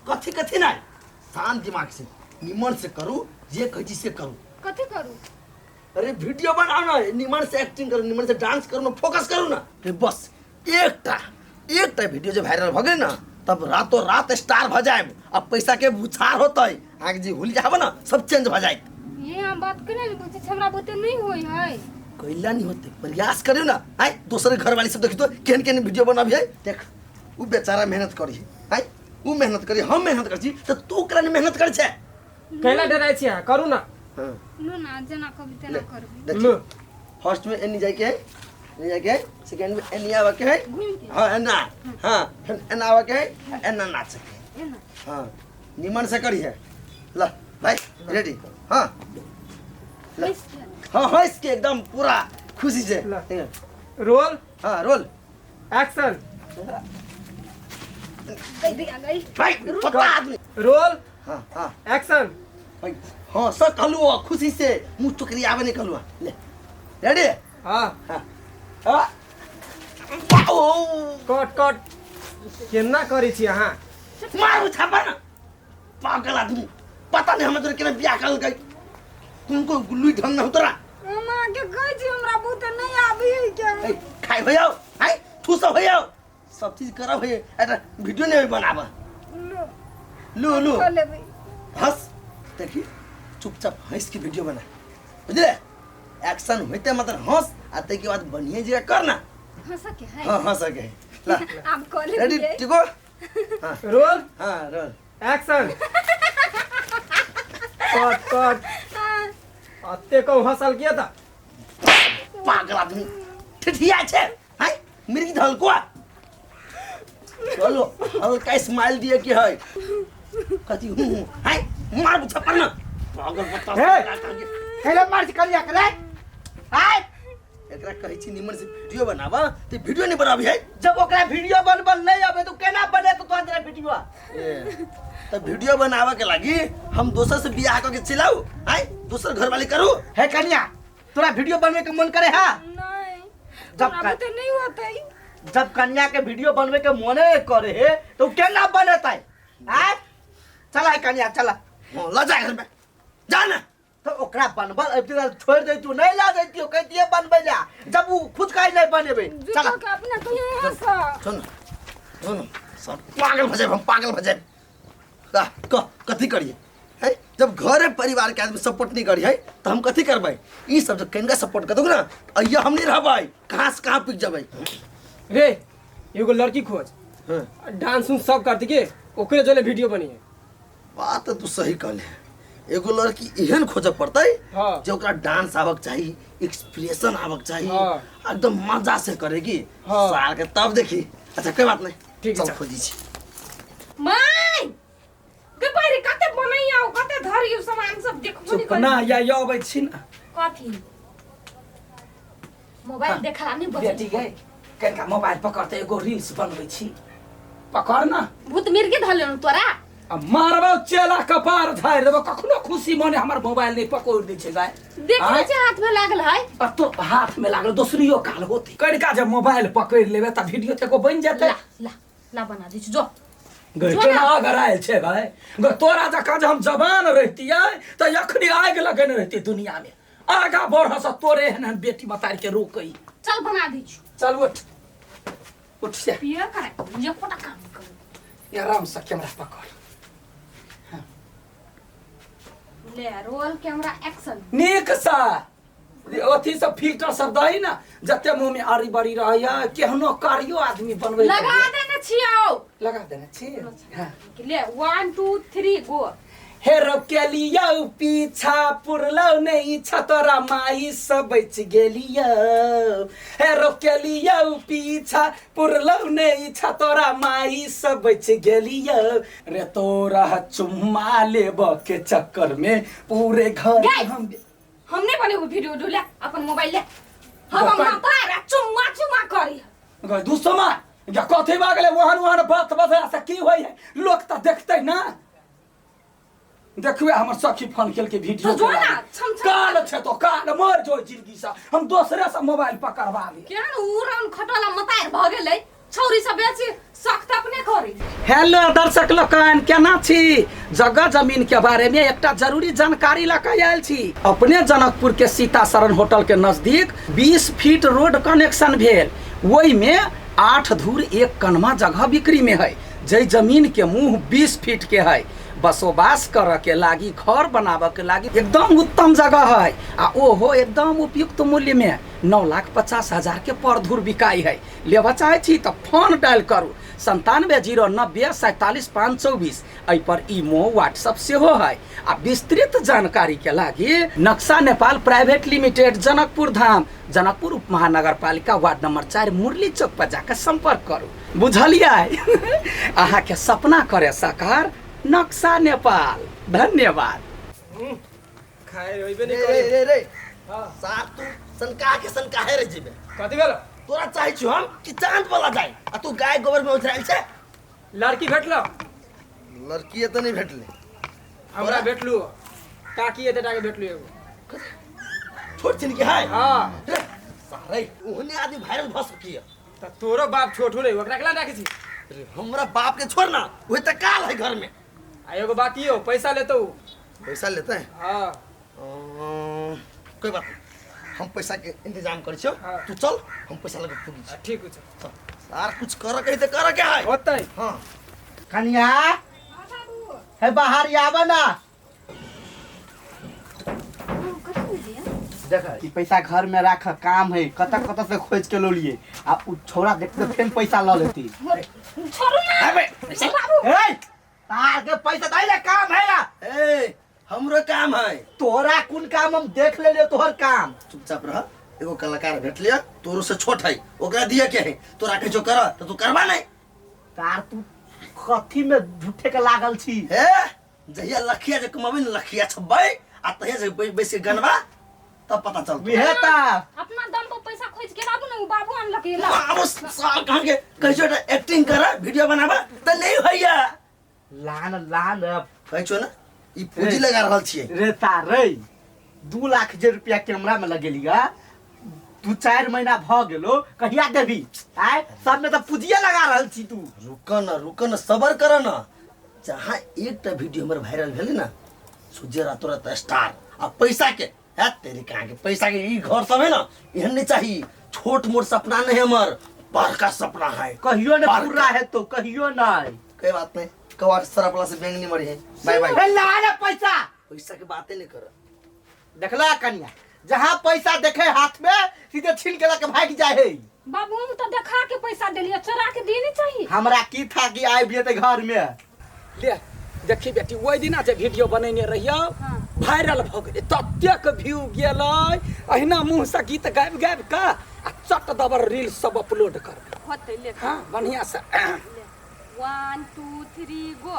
कथी कथी नहीं शांत दिमाग से निमन से करू जे कहै छी से करू। कथी करू? अरे वीडियो बनाओ ना, निमन से एक्टिंग करू, निमन से डांस करू ना, फोकस करू ना। अरे बस एकटा एकटा वीडियो जे वायरल भ गेल ना तब रातों रात स्टार भ जाएब आ पैसा के बुछार होतै, अहाँके जे हुलिया हब ना सब चेंज भ जाएत। ये हम बात केना ने बुझै छी, हमरा बुते नहीं होय है। कैला नहीं होते, प्रयास करियो ना। आय दोसर घर वाली सब देखी तो केहन केहन वीडियो बनाबी है। देख उ बेचारा मेहनत करी आय, उ मेहनत करी, हम मेहनत करी छी त तू करा नहीं मेहनत करी छे? कैला डराइ छी अहाँ, करू ना। हाँ। लो ना जेना कहबी तेना ले, करबी। देखी। लो। फर्स्ट में एनी जाए के है, एनी जाए के है, सेकंड में एनी आवे के है, घूम के। हाँ एना, हाँ फिर एना आवे के है, एना नाचे के है। एना। हाँ निमन से करी है। ला भाई रेडी। हाँ ला। हँस के। हाँ हंस के एकदम पूरा खुशी से। ला। ठीक है। रोल। हाँ रोल। एक्शन। गई गई गई। भाई पता आदमी। रोल। हाँ हाँ। एक्शन। भाई हाँ सब कहलू खुशी से मुंह चुकरी आवे नहीं कहलू। ले रेडी। हाँ। हाँ हाँ। ओ कट कट केना करै छी अहाँ? मारू छापा ना पागल आदमी, पता नहीं हमें तोरे केना बियाह करल गई, तुमको गुल्लू ढंग ना उतरा। हम आके कहै छी हमरा बुते नहीं आबै है के। ए, खाइ हो जाओ, आय ठूस हो जाओ, सब चीज करब है, एटा वीडियो नहीं बनाबा। लो। लू लू। खा लेबै। हंस देखी चुपचाप हंस के वीडियो बना, बुझले? एक्शन होते मतलब हंस आ तै के बाद बढ़िया जगह कर ना। हंस के है। हाँ हंस के है। ला। आब कऽ लेबै। रेडी ठीक हो? हाँ। रोल। हाँ रोल। एक्शन। कट कट। अते कहूँ हंसल किया था? पागल आदमी ठिठिया छे हाय मिर्गी धल को चलो हल्का स्माइल दिए कि है कथी हूं हूं हाय मार बुझा पर ना पागल बत्ता। हे! हेलो मार करिया करे आय। एकरा कहै छी निमन से वीडियो बनावा ते वीडियो नहीं बनाबी है। जब ओकरा वीडियो बनबल नहीं आबे तो केना बने तो तोरा वीडियो? ए, त वीडियो बनावे के लागी हम दोसर से बियाह करके चिल्लाऊ आय दोसर घर वाली करू। हे कन्या तोरा वीडियो बनवे के मन करे हा? नहीं। जब हमरा बुते नहीं होतै। जब कन्या के वीडियो बनवे के मने करे हे तो केना बनेतै? आय चला हे कन्या चला। हां ल जा घर में जा ना। तो ओकरा बनबल अबते त छोड़ दैतु नहीं ला दैतियो कहतिए बनबै ला जब उ खुद काहे नहीं बनेबै। चला झूठो के अपना कहियो हंस। सुन सुन सब पागल भजे हम पागल भजे का क कथी करिए है? जब घरे परिवार के आदमी सपोर्ट नहीं करी है तो हम कथी करबै? ई सब जब कनिका सपोर्ट कर ना अइया हम नहीं रहबै, कहाँ से कहाँ पिक जबै। रे एगो लड़की खोज। हाँ। डांस उन्स सब करती के ओकरे जोले वीडियो बनी है। बात तो तू सही कहले, एगो लड़की एहन खोजे पड़तै हाँ। जे ओकरा डांस आबक चाही, एक्सप्रेशन आबक चाही, हाँ। एकदम मजा से करेगी। हाँ। साल के तब देखी। अच्छा कोई बात नहीं, ठीक है, चल चल। खोजी छी। My के बारे कते बनैया कते धरियो सामान सब देखबो नहीं चुप ना या यो अबै छी ना। कथी मोबाइल देखला नहीं बजे। बेटी गई कनिका मोबाइल पकड़ते एगो रील्स बनबै छी, पकड़ ना। भूत मिर्गी धले न तोरा। आ मारबो चेला कपार झाड़ि देबो, कखनो खुशी मने हमर मोबाइल नहीं पकड़ दै छै गाय। देखने आँय? छै हाथ में लागल है। आ तो हाथ में लागल दोसरियो काल होती। कनिका जब मोबाइल पकड़ लेबे त वीडियो ते एगो बनि जेतै। ला ला ला बना दै छी जो। गई जो केना ना। अगर आयल छै भाई गई, तोरा जकाँ जे हम जवान रहितियै त अखनी आगि लगेने रहितियै दुनिया में। आगा बढ़ से तोरे एहन एहन बेटी मतारी के रोकै। चल बना दै छी। चल उठ उठ से। पिए करे ये कोटा काम कर। ये आराम से कैमरा पकड़। ले रोल कैमरा एक्शन। नीक सा अथी सब फिल्टर सब दही ना, जते मुंह में आरी बड़ी रहैया केहनो कारियो आदमी बनबै लगा देने छियौ। लगा देने छी। हाँ। ले 1 2 3 गो। हे रोकेलियौ पीछा पुरलौ नहीं इच्छा तोरा माई सब बच गेलियौ। हे रोकेलियौ पीछा पुरलौ नहीं इच्छा तोरा माई सब बच गेलियौ। रे तोरा चुम्मा लेब के चक्कर में पूरे घर गई। हम हम नहीं बनेबो वीडियो उडियो, ले अपन मोबाइल ले। हम माता रे चुम्मा चुम्मा करी। गई दुसमा या कथी भऽ गेलै ओहन ओहन बात बजला से की होइ है, लोक तऽ देखतै ना। देखबे हमर सखी फोन केलकै वीडियो तो जो के ना, लागी। छम छम काल छै तो काल मर जो जिंदगी से, हम दोसरे से मोबाइल पकड़वा ली। केहन उड़न खटोला मतार भऽ गेलै, छौरी सब बेसी सख्त अपने करे। करे। हेलो दर्शक लोकनि, केना छी? जगह जमीन के बारे में एकटा जरूरी जानकारी लऽ कऽ आयल छी। अपने जनकपुर के सीता शरण होटल के नजदीक 20 फीट रोड कनेक्शन भेल, ओहि में 8 धूर 1 कनमा जगह बिक्री में है, जै जमीन के मुंह 20 फीट के है। बसोबास करऽ के लागी, घर बनाबऽ के लागी एकदम उत्तम जगह है, आ ओहो एकदम उपयुक्त मूल्य में 9,50,000 के पर धूर बिकाई है। लेबऽ चाहै छी तऽ फोन डायल करू 9709047524। एहि पर ईमो व्हाट्सअप सेहो है। आ विस्तृत जानकारी के लागी नक्शा नेपाल प्राइवेट लिमिटेड, जनकपुर धाम, जनकपुर उप महानगरपालिका, वार्ड नंबर 4, मुरली चौक पर जाकर संपर्क करू। बुझलियै? अहाँ के सपना करे साकार नक्शा नेपाल। धन्यवाद। खाए होइबे नहीं रे करे। रे रे रे। हाँ। सार तू सनका के सनकाहे रे जीबे। कथी भेल? तोरा चाहे छी हम कि चांद वाला जाए आ तू गाय गोबर में उतरायल छै। लड़की भेटलो? लड़की तऽ नहीं भेटले। हमरा भेटलू, काकी एते टाके भेटलू एगो। छोट छिन के है? हाँ। रे सारे ओहने आदमी वायरल भ सकिए। त तोरो बाप छोट होले, ओकरा केला राखै छी? रे हमरा बाप के छोड़ ना, ओहे त काल है घर में। आ एगो बात यो, पैसा लेतो। पैसा लेते हैं? हाँ। कोई बात नहीं, हम पैसा के इंतजाम करै छियौ। हाँ। तू चल, हम पैसा लगे पुगी छी। ठीक छै। सार कुछ कर के त कर के है। होतै। हां। कनिया हे बाहर आब ना। देख ई पैसा घर में राख, काम है, कत कत से खोज के लोलिए, आ उ छोरा देखते फेन पैसा ल लेती। छोड़ू ना। अबे, बाबू। ए तार के पैसा दई ले, काम है ना। ए हमरो काम है। तोरा कोन काम हम देख लेलियो तोहर काम। चुपचाप रह, एगो कलाकार भेटलिया तोरो से छोट है, ओकरा दिए के है, तोरा के जो कर त तू करबा नहीं। तार तू कथी में झूठे के लागल छी? हे जहिया लखिया जे कमाबी न लखिया छब्बै आ तहिया जे बैस के गनबा तब पता चलतौ। विहे ता अपना दम पर पैसा खोज के लाबू ना, उ बाबू आनलक ये ला। बाबू साल कहां के कहै छौ एक्टिंग कर वीडियो बनाबा त नहीं होइया। लान लान कहै छौ ना ई पूंजी लगा रहल छियै। रे तार रे 2 लाख जे रुपया कैमरा में लगेलिया, 2-4 महीना भ गेलो, कहिया देबी? आय सब में त पूंजिया लगा रहल छी तू। रुक न रुक न, सबर कर न। जहाँ एकटा वीडियो हमर वायरल भेलै ना, सुजे रातो रात स्टार आ पैसा के है तेरी कहाँ के पैसा के ई घर सब है ना, एहन नहीं चाहिए। छोट मोट सपना नहीं हमर, बड़का सपना है। कहियो न बड़का। पूरा है तो कहियो नहीं। कोई बात नहीं, कवार सरपला से बैंक नहीं मरी है। Bye bye. ए, ला ना पैसा। पैसा के बातें नहीं कर। देखला कन्या, जहाँ पैसा देखे हाथ में सीधे छीन के लके भाग जाए है। बाबू हम तो देखा के पैसा देलिए, चोरा के दिए नहीं चाहिए। हमरा की था कि आबि जेते घर में। ले देखी बेटी, ओहि दिना जे वीडियो बनैने रहियौ वायरल भ गेलै, ततेक व्यू गेलै, अहिना मुँह से गीत गाबि गाबि कऽ आ चट दबर रील सब अपलोड करबै। होतै ले। हाँ बढ़िया से। 1 2 3 गो।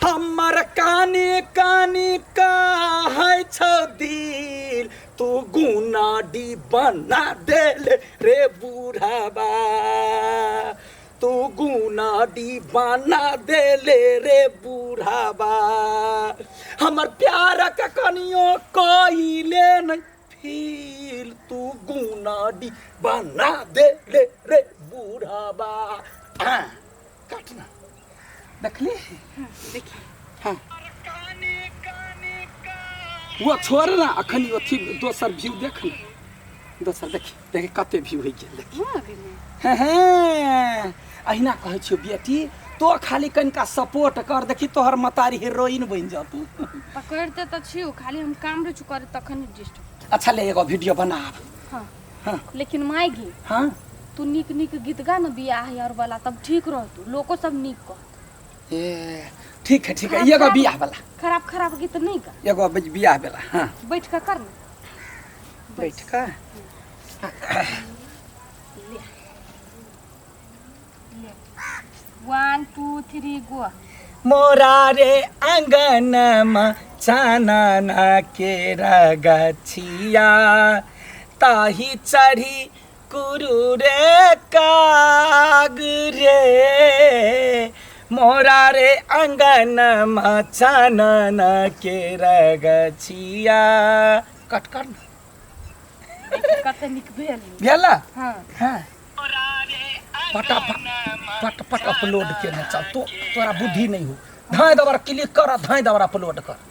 हमर काने काने कहै छौ दिल, तू गुनाडी बना देल रे बूढ़ाबा, तू गुनाडी बना देले रे बूढ़ाबा, हमर प्यार के कनियो कइले नहीं फील, तू गुनाडी बना देले रे बूढ़ाबा। काटना देखली? देखी। हाँ। वो छोड़ ना, अखन अथी दोसर व्यू देख ना, दोसर देखी देख कते व्यू होइ गेल देखी। हाँ, अभी में। हाँ, हाँ। अहिना कहै छियौ बेटी, तो खाली कनिका सपोर्ट कर, देखी तोहर मतारी हीरोइन बनि जतौ। पकड़ते तऽ छियौ, खाली हम काम रहै छु करे तखन डिस्टर्ब। अच्छा ले एगो वीडियो बनाब। हाँ। हाँ। लेकिन मायगी, हाँ? तू नीक नीक गीत गा ना बियाह यार वाला, तब ठीक रहतौ, लोको सब नीक कहतौ। ए ठीक है ठीक है, एगो बियाह वाला। खराब खराब गीत नहीं गा। एगो बियाह वाला। हाँ बैठ के कर ना। बैठ के। 1 2 3 गो। मोरा रे आंगनमा चानना के रगछिया, ताही चढ़ी कुरु रे काग रे, मोरा रे आंगनमा चानना के रगछिया। कट कर ना। कते नीक भेल। भेल? हाँ। हाँ। फटाफट। पट पट अपलोड केने चल। तो तोरा बुद्धि नहीं हो, धाय दबर क्लिक कर, धाय दबर अपलोड कर।